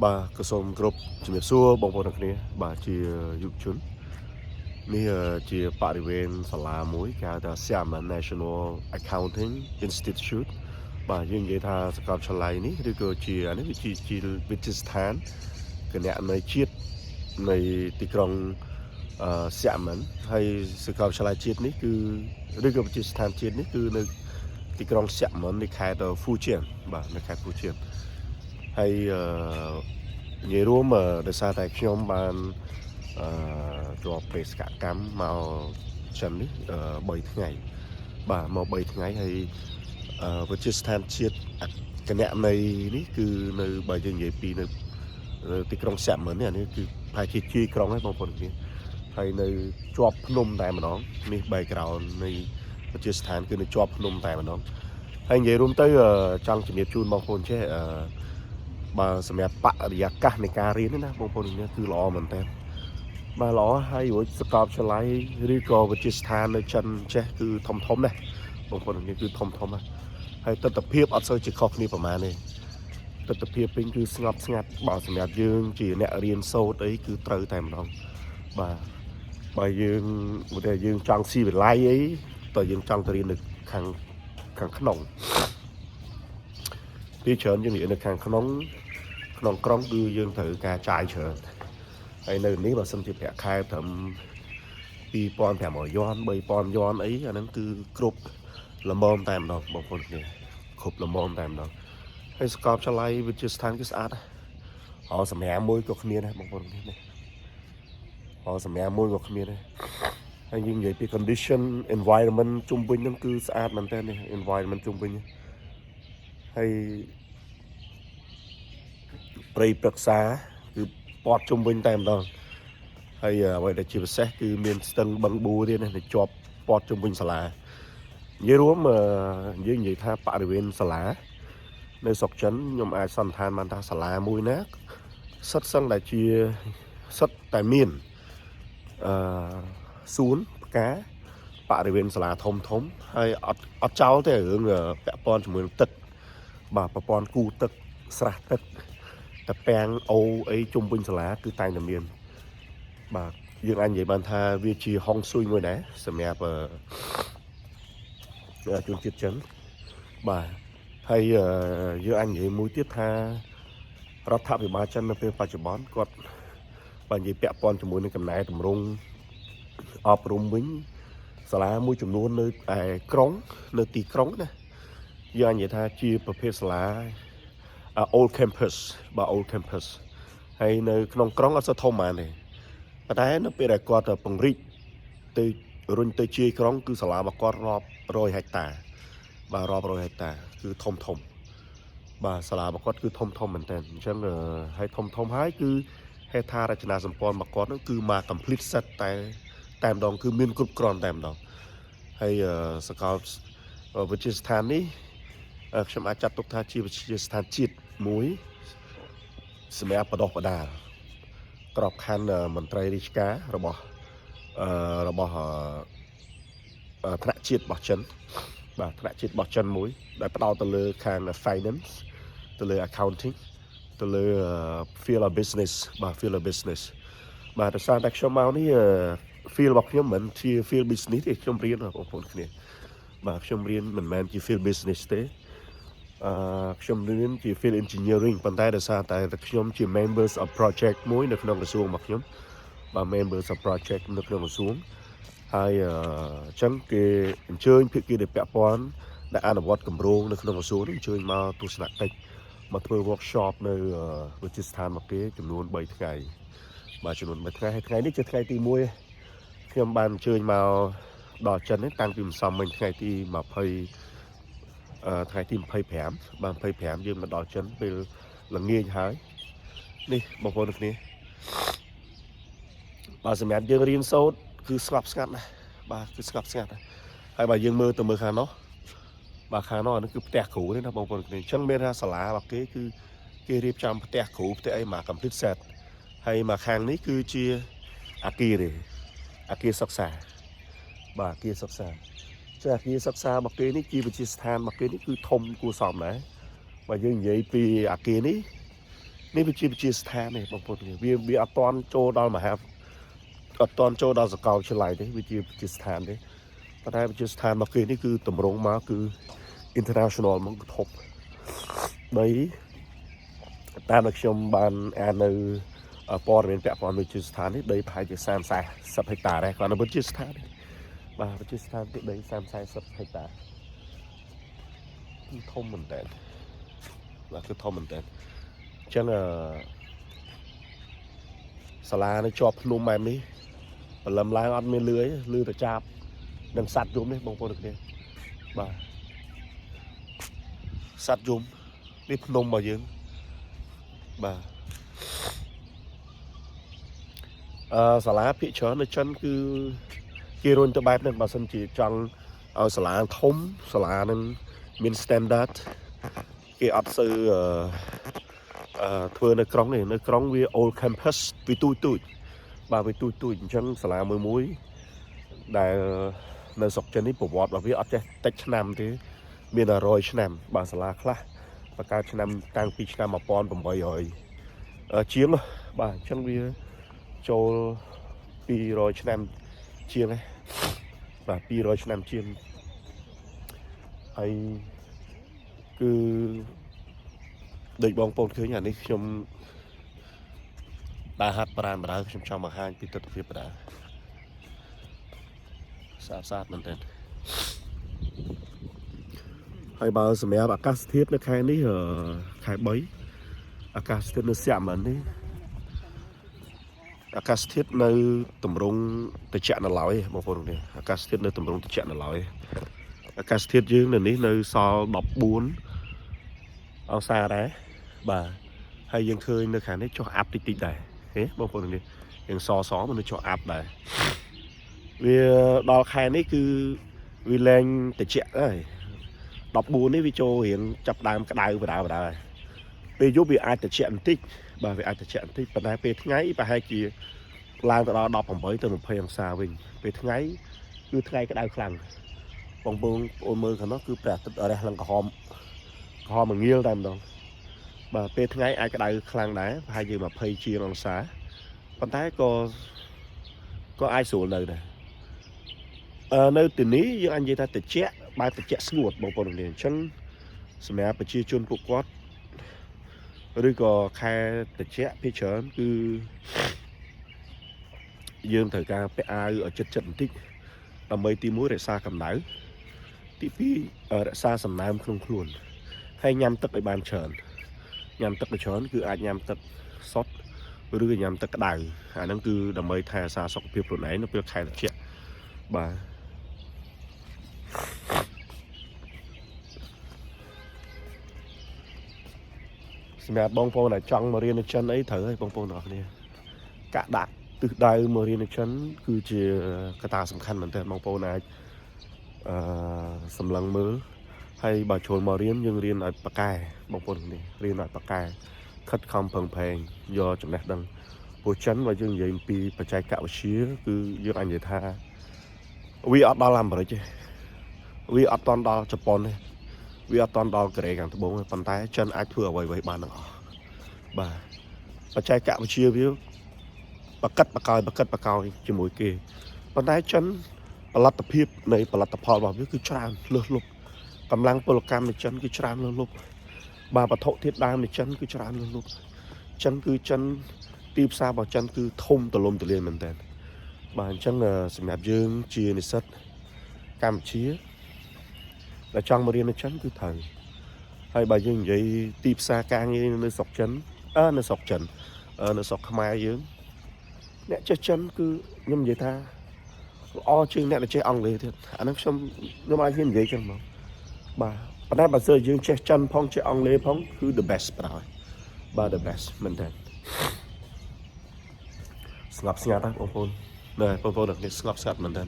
បាទក៏សូមគោរពជំរាបសួរបងប្អូនទាំងគ្នាបាទជាយុវជននេះអឺជាបរិវេណសាលាមួយគេហៅថា Xiamen National Accounting Institute បាទយើងនិយាយថាសាកលវិទ្យាល័យនេះឬក៏ជាអានេះវាជាជាវិទ្យាស្ថានគណនេយ្យជាតិនៃទីក្រុងអឺ Xiamen ហើយសាកលវិទ្យាល័យជាតិនេះគឺឬក៏វិទ្យាស្ថានជាតិនេះគឺនៅទីក្រុង Xiamen នៃខេត្ត Fujian បាទនៅខេត្ត Fujian ហើយអឺនិយាយរួមអឺដោយសារតែខ្ញុំបានអឺជាប់បេសកកម្មមកចិននេះអឺ3ថ្ងៃបាទមក3ថ្ងៃហើយអឺវិទ្យាស្ថានជាតិគណនេយ្យនេះគឺនៅបើយើងនិយាយពីនៅទីក្រុងសែមិននេះអានេះគឺប្រហែលជាជាយក្រុងហ្នឹងបងប្អូនគ្នាហើយនៅជាប់ភ្នំតែម្ដងនេះ background នៃវិទ្យាស្ថានគឺនៅជាប់ភ្នំតែម្ដងហើយនិយាយរួមទៅអឺចង់ជំរាបជូនបងប្អូនចេះអឺ បើសម្រាប់បរិយាកាសនៃការរៀននេះណាបងប្អូននេះគឺល្អមែនតើបាទល្អហើយរួចសាកលវិទ្យាល័យឬក៏វិទ្យាស្ថាននៅចិនចេះគឺធំធំណាស់បងប្អូននេះគឺធំធំណាស់ហើយទស្សនវិជ្ជាអត់សូវជាខុសគ្នាប្រហែលទេទស្សនវិជ្ជាពេញគឺស្ងប់ស្ងាត់បើសម្រាប់យើងជាអ្នករៀនសូត្រអីគឺត្រូវតែម្ដងបាទបើយើងបើយើងចង់ស៊ីវិល័យអីតើយើងចង់ទៅរៀននៅខាងខាងក្នុងពីច្រើនយើងរៀននៅខាងក្នុង ក្នុងក្រុងគឺយើងត្រូវការចាយច្រើនហើយនៅនេះបើសិនជាប្រាក់ខែត្រឹម2500យ័ន3000យ័នអីអាហ្នឹងគឺគ្រប់ល្មមតែម្ដងបងប្អូនគ្នាគ្រប់ល្មមតែម្ដងហើយសាកលវិទ្យាល័យវិទ្យាស្ថានគឺស្អាតណាស់ហៅសម្រាប់មួយក៏គ្មានដែរបងប្អូនគ្នានេះហៅសម្រាប់មួយក៏គ្មានដែរហើយយើងនិយាយពី condition environment ជុំវិញហ្នឹងគឺស្អាតមែនតើនេះ environment ជុំវិញហើយ ព្រៃព្រឹក្សាគឺព័ទ្ធជុំវិញតែម្ដងហើយអ្វីដែលជាពិសេសគឺមានស្ទឹងបឹងបួទៀតណាដែលជាប់ព័ទ្ធជុំវិញសាលានិយាយរួមអឺយើងនិយាយថាបរិវេណសាលានៅស្រុកចិនខ្ញុំអាចសន្និដ្ឋានបានថាសាលាមួយណាសិតសឹងដែលជាសិតតែមានអឺសួនផ្កាបរិវេណសាលាធំធំហើយអត់អត់ចោលទេរឿងពាក់ព័ន្ធជាមួយនឹងទឹកបាទប្រព័ន្ធគូទឹកស្រះទឹក តពាំងអូអីជុំវិញសាលាគឺតែងតែមានបាទយើងអាចនិយាយបានថាវាជាហុងស៊ុយមួយដែរសម្រាប់អឺជនជាតិចិនបាទហើយអឺយើងអាចនិយាយមួយទៀតថារដ្ឋាភិបាលចិននៅពេលបច្ចុប្បន្នគាត់បើនិយាយពាក់ព័ន្ធជាមួយនឹងកំណែតម្រង់អប់រំវិញសាលាមួយចំនួននៅឯក្រុងនៅទីក្រុងណាយើងអាចនិយាយថាជាប្រភេទសាលា old campus បាទ old campus ហើយនៅក្នុងក្រុងអត់សូវធំហ្មងទេប៉ុន្តែនៅពេលដែលគាត់ពង្រីកទៅរុញទៅជាយក្រុងគឺសាលារបស់គាត់រាប់រយហិកតាបាទរាប់រយហិកតាគឺធំធំបាទសាលារបស់គាត់គឺធំធំមែនតើអញ្ចឹងហើយធំធំហើយគឺហេដ្ឋារចនាសម្ព័ន្ធរបស់គាត់នោះគឺមក complete set តែតែម្ដងគឺមានគ្រប់គ្រាន់តែម្ដងហើយសាកលវិទ្យាស្ថាននេះខ្ញុំអាចចាត់ទុកថាជាវិទ្យាស្ថានជាតិមួយសម្រាប់បណ្ដុះបណ្ដាលក្របខ័ណ្ឌមន្ត្រីរាជការរបស់អឺរបស់អឺថ្នាក់ជាតិរបស់ចិនបាទថ្នាក់ជាតិរបស់ចិនមួយដែលផ្ដោតទៅលើខាង finance ទៅលើ accounting ទៅលើ field of business បាទ field of business បាទដោយសារតែខ្ញុំមកនេះ field របស់ខ្ញុំមិនមែនជា field business ទេខ្ញុំរៀនបងប្អូនគ្នាបាទខ្ញុំរៀនមិនមែនជា field business ទេអឺខ្ញុំរៀនជា field engineering ប៉ុន្តែដោយសារតែខ្ញុំជា members of project មួយនៅក្នុងក្រសួងរបស់ខ្ញុំបាទ members of project នៅក្នុងក្រសួងហើយអញ្ចឹងគេអញ្ជើញភាគីដែលពាក់ព័ន្ធដែលអនុវត្តគម្រោងនៅក្នុងក្រសួងនេះអញ្ជើញមកទស្សនកិច្ចមកធ្វើ workshop នៅវិទ្យាស្ថានមកគេចំនួន3ថ្ងៃបាទចំនួន3ថ្ងៃហើយថ្ងៃនេះជាថ្ងៃទី1ខ្ញុំបានអញ្ជើញមកដល់ចិននេះតាំងពីម្សិលមិញថ្ងៃទី20អឺថ្ងៃទី25បាទ25យើងមកដល់ចិនពេលល្ងាចហើយនេះបងប្អូនទាំងគ្នាបាទសម្រាប់យើងរៀនសូត្រគឺស្ងប់ស្ងាត់ណាស់បាទគឺស្ងប់ស្ងាត់ណាស់ហើយបើយើងមើលទៅមើលខាងនោះបាទខាងនោះអានេះគឺផ្ទះគ្រូទេណាបងប្អូនគ្នាអញ្ចឹងមានថាសាលារបស់គេគឺគេរៀបចំផ្ទះគ្រូផ្ទះអីមក complete set ហើយមកខាងនេះគឺជាអាគារទេអាគារសិក្សាបាទអាគារសិក្សាចាអាគារសិក្សារបស់គេនេះជាវិទ្យាស្ថានរបស់គេនេះគឺធំគួរសមដែរបើយើងនិយាយពីអាគារនេះ នេះវាជាវិទ្យាស្ថានទេបងប្អូនវាវាអត់ទាន់ចូលដល់មហាអត់ទាន់ចូលដល់សាកលវិទ្យាល័យទេវាជាវិទ្យាស្ថានទេប៉ុន្តែវិទ្យាស្ថានរបស់គេនេះគឺតម្រង់មកគឺ international ហ្មងគឺធំដីតាមដែលខ្ញុំបានអាននៅព័ត៌មានពាក់ព័ន្ធវិទ្យាស្ថាននេះដីប្រហែលជា30 40ហិកតាដែរគ្រាន់តែវិទ្យាស្ថានទេបាទវិទ្យាស្ថានទីដី30 40ហិកតាគឺធំមែនតើបាទគឺធំមែនតើអញ្ចឹងអឺសាលានៅជាប់ភ្នំបែបនេះព្រលឹមឡើងអត់មានលឿយលឺតែចាប់និងសัตว์យំនេះបងប្អូនទាំងគ្នាបាទសัตว์យំនេះភ្នំរបស់យើងបាទអឺសាលាភាគច្រើននៅចិនគឺគេរុញទៅបែបហ្នឹងបើសិនជាចង់ឲ្យសាលាធំសាលាហ្នឹងមាន standard គេអត់សូវអឺអឺធ្វើនៅក្រុងនេះនៅក្រុងវា old campus វាទូចទូចបាទវាទូចទូចអញ្ចឹងសាលាមួយមួយដែលនៅស្រុកចិននេះប្រវត្តិរបស់វាអត់ចេះតិចឆ្នាំទេមានតែ100ឆ្នាំបាទសាលាខ្លះបង្កើតឆ្នាំតាំងពីឆ្នាំ1800ជាងបាទអញ្ចឹងវាចូល200ឆ្នាំជាងហើយបាទ200ឆ្នាំជាងហើយគឺដូចបងប្អូនឃើញអានេះខ្ញុំដើរហាត់ប្រាណបដៅខ្ញុំចង់បង្ហាញពីទស្សនវិជ្ជាបដៅស្អាតស្អាតមែនទែនហើយបើសម្រាប់អាកាសធាតុនៅខែនេះអឺខែ3អាកាសធាតុនៅសៀមនេះអាកាសធាតុនៅតម្រង់ត្រជាក់នៅឡើយបងប្អូននេះអាកាសធាតុនៅតម្រង់ត្រជាក់នៅឡើយអាកាសធាតុយើងនៅនេះនៅសល់14អង្សាដែរបាទហើយយើងឃើញនៅខាងនេះចុះអាប់តិចតិចដែរហេបងប្អូននេះយើងសសមកនៅចុះអាប់ដែរវាដល់ខែនេះគឺវាលែងត្រជាក់ហើយ14នេះវាចូលរៀងចាប់ដើមក្តៅបដាបដាហើយពេលយប់វាអាចត្រជាក់បន្តិចបាទវាអាចត្រជាក់បន្តិចប៉ុន្តែពេលថ្ងៃប្រហែលជាឡើងទៅដល់18ទៅ20អង្សាវិញពេលថ្ងៃគឺថ្ងៃក្តៅខ្លាំងបងប្អូនអូនមើលខាងនោះគឺព្រះអាទិត្យរះឡើងក្រហមក្រហមងៀលតែម្ដងបាទពេលថ្ងៃអាចក្តៅខ្លាំងដែរប្រហែលជា20ជាងអង្សាប៉ុន្តែក៏ក៏អាចស្រួលនៅដែរអឺនៅទីនេះយើងអាចនិយាយថាត្រជាក់បែបត្រជាក់ស្ងួតបងប្អូនទាំងនេះអញ្ចឹងសម្រាប់ប្រជាជនពួកគាត់ឬក៏ខែត្រជាក់ភាគច្រើនគឺយើងត្រូវការពាក់អាវឲ្យចិត្តចិត្តបន្តិចដើម្បីទី1រក្សាកម្ដៅទី2រក្សាសំណើមក្នុងខ្លួនហើយញ៉ាំទឹកឲ្យបានច្រើនញ៉ាំទឹកឲ្យច្រើនគឺអាចញ៉ាំទឹកសុទ្ធឬក៏ញ៉ាំទឹកក្តៅអាហ្នឹងគឺដើម្បីថែរក្សាសុខភាពខ្លួនឯងនៅពេលខែត្រជាក់បាទ សម្រាប់បងប្អូនដែលចង់មករៀននៅចិនអីត្រូវហើយបងប្អូនទាំងអស់គ្នាកាក់ដាក់ទិសដៅមករៀននៅចិនគឺជាកត្តាសំខាន់មែនទែនបងប្អូនអាចអឺសម្លឹងមើលហើយបើចូលមករៀនយើងរៀនឲ្យប៉កែបងប្អូននេះរៀនឲ្យប៉កែខិតខំប្រឹងប្រែងយកចំណេះដឹងព្រោះចិនបើយើងនិយាយអំពីបច្ចេកវិទ្យាគឺយើងអាចនិយាយថាវាអត់ដល់អាមេរិកទេវាអត់តន់ដល់ជប៉ុនទេវាអត់តន់ដល់កូរ៉េខាងត្បូងទេប៉ុន្តែចិនអាចធ្វើអ្វីៗបានទាំងអស់បាទបច្ចេកវិទ្យាវាបកិតបកោយបកិតបកោយជាមួយគេប៉ុន្តែចិនផលិតភាពនៃផលិតផលរបស់វាគឺច្រើនលើសលប់កម្លាំងពលកម្មនៃចិនគឺច្រើនលើសលប់បាទវត្ថុធាតុដើមនៃចិនគឺច្រើនលើសលប់ចិនគឺចិនទីផ្សាររបស់ចិនគឺធំទូលំទូលាយមែនទែនបាទអញ្ចឹងសម្រាប់យើងជានិស្សិតកម្ពុជាដែលចង់មករៀននៅចិនគឺត្រូវហើយបើយើងនិយាយទីផ្សារការងារនៅស្រុកចិនអឺនៅស្រុកចិននៅស្រុកខ្មែរយើងអ្នកចេះចិនគឺខ្ញុំនិយាយថាល្អជាងអ្នកដែលចេះអង់គ្លេសទៀតអាហ្នឹងខ្ញុំខ្ញុំអាចហ៊ាននិយាយចឹងហ្មងបាទប៉ុន្តែបើសិនយើងចេះចិនផងចេះអង់គ្លេសផងគឺ the best បណ្ដោយបាទ the best មែនតើស្ងប់ស្ងាត់ណាបងប្អូនណែបងប្អូនទាំងនេះស្ងប់ស្ងាត់មែនតើ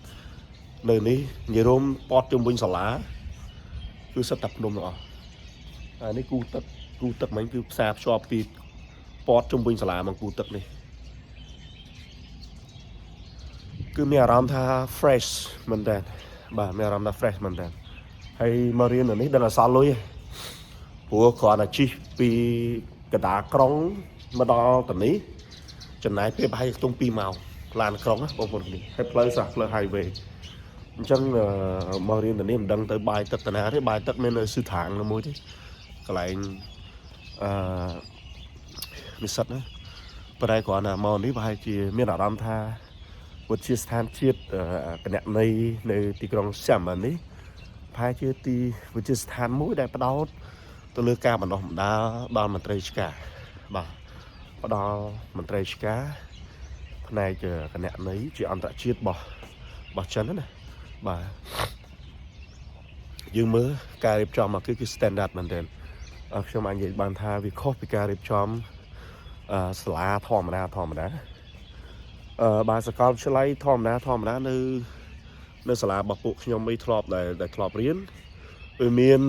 នៅនេះនិយាយរួមពតជុំវិញសាលាគឺសិតតែភ្នំទាំងអស់អានេះគូទឹកគូទឹកមិញគឺផ្សារភ្ជាប់ពីពតជុំវិញសាលាមកគូទឹកនេះគឺមានអារម្មណ៍ថា fresh មែនតើបាទមានអារម្មណ៍ថា fresh មែនតើហើយមករៀននៅនេះដឹងអសល់លុយព្រោះគ្រាន់តែជិះពីកដាក្រុង មកដល់តានេះចំណាយពេលប្រហែលជាខ្ទង់2ម៉ោងឡានក្រុងណាបងប្អូនគ្នាហើយផ្លូវសោះផ្លូវ highway អញ្ចឹងអឺមករៀនតានេះមិនដឹងទៅបាយទឹកតាណាទេបាយទឹកមាននៅស៊ឺថាងនៅមួយទេកន្លែងអឺនិស្សិតណាប៉ុន្តែគ្រាន់តែមកនេះប្រហែលជាមានអារម្មណ៍ថាវិទ្យាស្ថានជាតិគណនេយ្យនៅទីក្រុងសៀមនេះប្រហែលជាទីវិទ្យាស្ថានមួយដែលផ្ដោតទៅលើការបណ្ដុះបណ្ដាលដល់មន្ត្រីឆ្ការបាទផ្ដល់មន្ត្រីឆ្ការផ្នែកគណនេយ្យជាអន្តរជាតិរបស់ចិនណាបាទយើងមើលការរៀបចំមកគឺ standard មែនទែនខ្ញុំអាចនិយាយបានថាវាខុសពីការរៀបចំសាលាធម្មតាធម្មតាបាទសាកលវិទ្យាល័យធម្មតាធម្មតានៅនៅសាលារបស់ពួកខ្ញុំអីធ្លាប់ដែលធ្លាប់រៀនវាមាន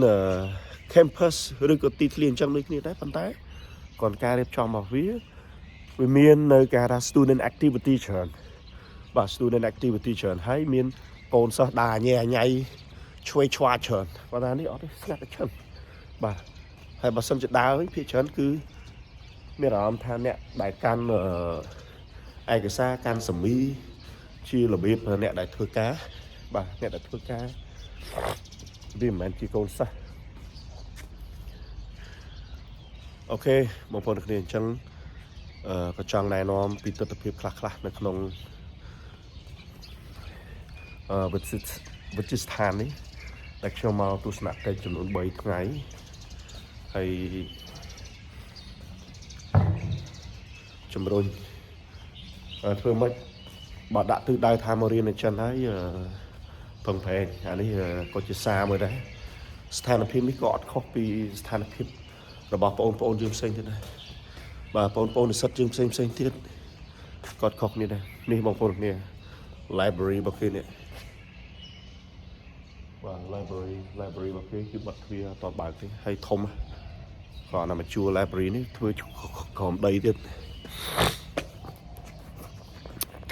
campus ឬក៏ទីធ្លាអញ្ចឹងដូចគ្នាដែរប៉ុន្តែគ្រាន់ការរៀបចំរបស់វាវាមាននៅគេហៅថា student activity ច្រើនបាទ student activity ច្រើនហើយមានកូនសិស្សដើរញ៉ែញ៉ៃឆ្វេងឆ្វាច្រើនប៉ុន្តែនេះអត់ទេស្ងាត់តែឈឹងបាទហើយបើសិនជាដើរវិញភាគច្រើនគឺមានអារម្មណ៍ថាអ្នកដែលកាន់ឯកសារកាន់សមីជារបៀបអ្នកដែលធ្វើការបាទអ្នកដែលធ្វើការវាមិនមែនជាកូនសិស្សOK បងប្អូនគ្នាអញ្ចឹងក៏ចង់ណែនាំពីទស្សនវិជ្ជាខ្លះៗនៅក្នុងវិទ្យាស្ថាននេះដែលខ្ញុំមកទស្សនកិច្ចចំនួន3ថ្ងៃហើយជំរុញធ្វើម៉េចបើដាក់ទិសដៅថាមករៀននៅចិនហើយប្រឹងប្រែងអានេះក៏ជាសារមួយដែរស្ថានភាពនេះក៏អត់ខុសពីស្ថានភាពរបស់បងប្អូនយើងផ្សេងទៀតដែរបាទបងប្អូននិស្សិតយើងផ្សេងផ្សេងទៀតក៏ខុសគ្នាដែរនេះបងប្អូនគ្នា library របស់គេនេះបាទ library របស់គេគឺបិទទ្វារអត់បើកទេហើយធំគ្រាន់តែមកជួល library នេះធ្វើក្រោមដីទៀត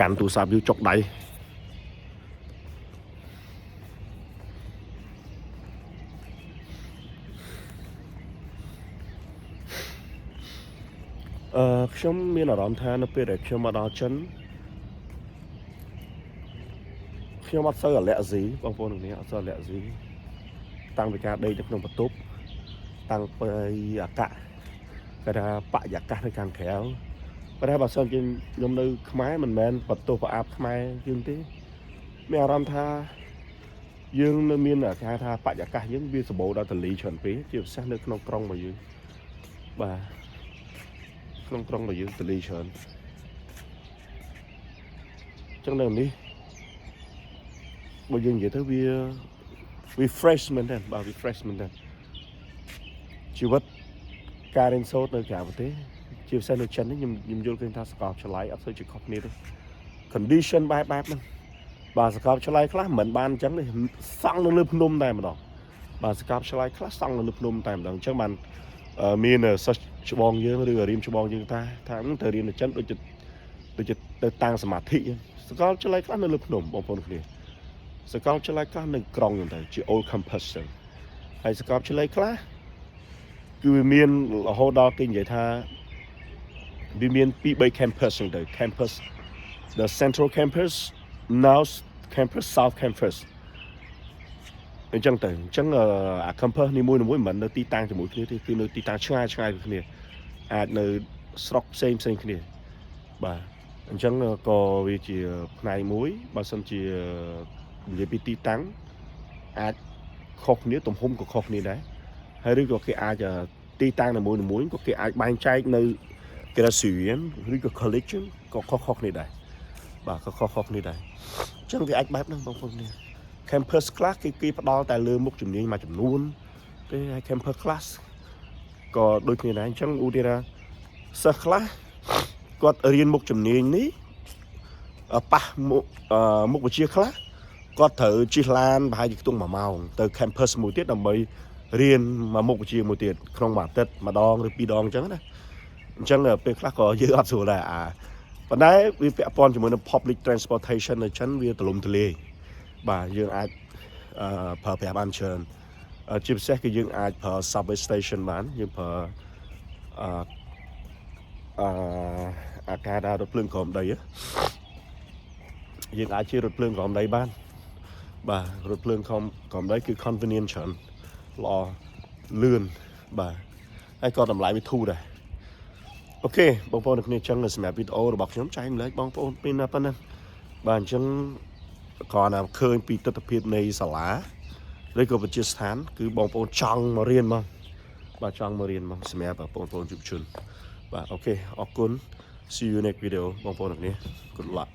កាន់ទូរស័ព្ទយូរចុកដៃខ្ញុំមានអារម្មណ៍ថានៅពេលដែលខ្ញុំមកដល់ចិនខ្ញុំអត់សូវអាឡែស៊ីបងប្អូនទាំងនេះអត់សូវអាឡែស៊ីតាំងពីការដេកនៅក្នុងបន្ទប់តាំងពីអាកាសគេថាបរិយាកាសនៅខាងក្រៅប៉ុន្តែបើសិនជាខ្ញុំនៅខ្មែរមិនមែនបន្ទោសប្រអាប់ខ្មែរយើងទេមានអារម្មណ៍ថាយើងនៅមានគេហៅថាបរិយាកាសយើងវាសម្បូរដល់តលីច្រើនពេកជាពិសេសនៅក្នុងក្រុងរបស់យើងបាទក្នុងក្រុងរបស់យើងតលីច្រើនអញ្ចឹងនៅនេះបើយើងនិយាយទៅវា refresh មែនទេបាទ refresh មែនទេជីវិតការរៀនសូត្រនៅក្រៅប្រទេសជាពិសេសនៅចិននេះខ្ញុំយល់ឃើញថាសាកលវិទ្យាល័យអត់សូវជាខុសគ្នាទេ condition បែបបែបហ្នឹងបាទសាកលវិទ្យាល័យខ្លះមិនបានអញ្ចឹងទេសង់នៅលើភ្នំតែម្ដងបាទសាកលវិទ្យាល័យខ្លះសង់នៅលើភ្នំតែម្ដងអញ្ចឹងបានមានសិស្សច្បងយើងឬរៀមច្បងយើងថាថាទៅរៀននៅចិនដូចជាទៅតាំងសមាធិសាកលវិទ្យាល័យខ្លះនៅលើភ្នំបងប្អូនគ្នាសាកលវិទ្យាល័យខ្លះនៅក្រុងហ្នឹងទៅជា old campus ចឹងហើយសាកលវិទ្យាល័យខ្លះគឺវាមានរហូតដល់គេនិយាយថាវាមាន2 3 campus ចឹងទៅ campus the central campus, north campus, south campus អញ្ចឹងទៅអញ្ចឹងអា campus នីមួយៗមិនមែននៅទីតាំងជាមួយគ្នាទេគឺនៅទីតាំងឆ្ងាយឆ្ងាយពីគ្នាអាចនៅស្រុកផ្សេងផ្សេងគ្នាបាទអញ្ចឹងក៏វាជាផ្នែកមួយបើសិនជានិយាយពីទីតាំងអាចខុសគ្នាទំហំក៏ខុសគ្នាដែរហើយឬក៏គេអាចទីតាំងនីមួយៗក៏គេអាចបែងចែកនៅគេថា 学院 ឬក៏ college ក៏ខុសៗគ្នាដែរបាទក៏ខុសៗគ្នាដែរអញ្ចឹងវាអាចបែបហ្នឹងបងប្អូនគ្នា campus ខ្លះគេផ្ដល់តែលើមុខជំនាញមួយចំនួនទេហើយ campus ខ្លះក៏ដូចគ្នាដែរអញ្ចឹងឧទាហរណ៍សិស្សខ្លះគាត់រៀនមុខជំនាញនេះប៉ះមុខមុខវិជ្ជាខ្លះគាត់ត្រូវជិះឡានប្រហែលជាខ្ទង់1ម៉ោងទៅ campus មួយទៀតដើម្បីរៀនមួយមុខវិជ្ជាមួយទៀតក្នុងមួយអាទិត្យម្ដងឬពីរដងអញ្ចឹងណាអញ្ចឹងពេលខ្លះក៏យើងអត់ស្រួលដែរអាប៉ុន្តែវាពាក់ព័ន្ធជាមួយនឹង public transportation នៅចិនវាទូលំទូលាយបាទយើងអាចអឺប្រើប្រាស់បានច្រើនជាពិសេសគឺយើងអាចប្រើ subway station បានយើងប្រើ អឺអាការដើររថភ្លើងក្រោមដីហ៎យើងអាចជិះរថភ្លើងក្រោមដីបានបាទរថភ្លើងក្រោមក្រោមដីគឺ convenient ច្រើនល្អលឿនបាទហើយក៏តម្លៃវាធូរដែរ OK បងប្អូនទាំងគ្នាចឹងសម្រាប់វីដេអូរបស់ខ្ញុំចែកម្លែកបងប្អូនពេលណាប៉ុណ្ណឹងបាទអញ្ចឹងគ្រាន់តែឃើញពីទស្សនវិជ្ជានៃសាលាឬក៏វិទ្យាស្ថានគឺបងប្អូនចង់មករៀនមកបាទចង់មករៀនមកសម្រាប់បងប្អូនយុវជនបាទ OK អរគុណ see you next video បងប្អូនទាំងគ្នា good luck.